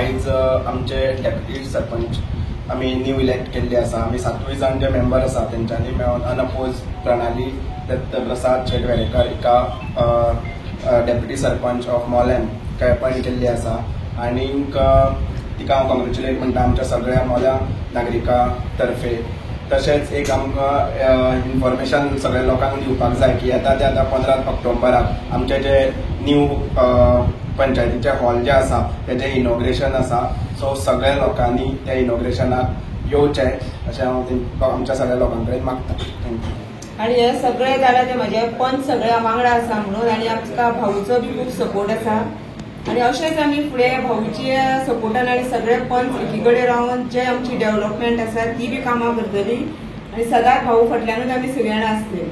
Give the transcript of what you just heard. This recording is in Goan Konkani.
आयज आमचे डेप्युटी सरपंच आमी न्यू इलेक्ट केल्ले आसा. आमी 7 जाण जे मेंबर आसा तेंच्यांनी मेळून अनअपोज प्रणाली दत्तप्रसाद शेट वेरेंकर हिका deputy sarpanch of Mollem appoint केल्ली आसा आनीक तिका हांव कॉंग्रेच्युलेट म्हणटा आमच्या सगळ्या मोल्या नागरिकां तर्फे. तशेंच एक आमकां इन्फॉर्मेशन सगळ्या लोकांक दिवपाक जाय की येता ते आतां 15 ऑक्टोबराक आमचे जे न्यू पंचायतीचे हॉल जे आसा तेजें इनॉग्रेशन आसा. सो सगळ्या लोकांनी त्या इनॉग्रेशनाक येवचें अशें हांव आमच्या सगळ्या लोकां कडेन मागता. Thank you. आनी हे सगळे जाल्यार ते म्हजे पंच सगळ्या वांगडा आसा म्हणून आनी आमकां भाऊचो बी खूब सपोर्ट आसा आनी अशेंच आमी फुडें भाऊच्या सपोर्टान आनी सगळे पंच एकी कडेन रावन जे आमची डेव्हलपमेंट आसा ती बी कामां करतली आनी सदांच भाऊ फाटल्यानूच आमी सगळ्यांना आसतली.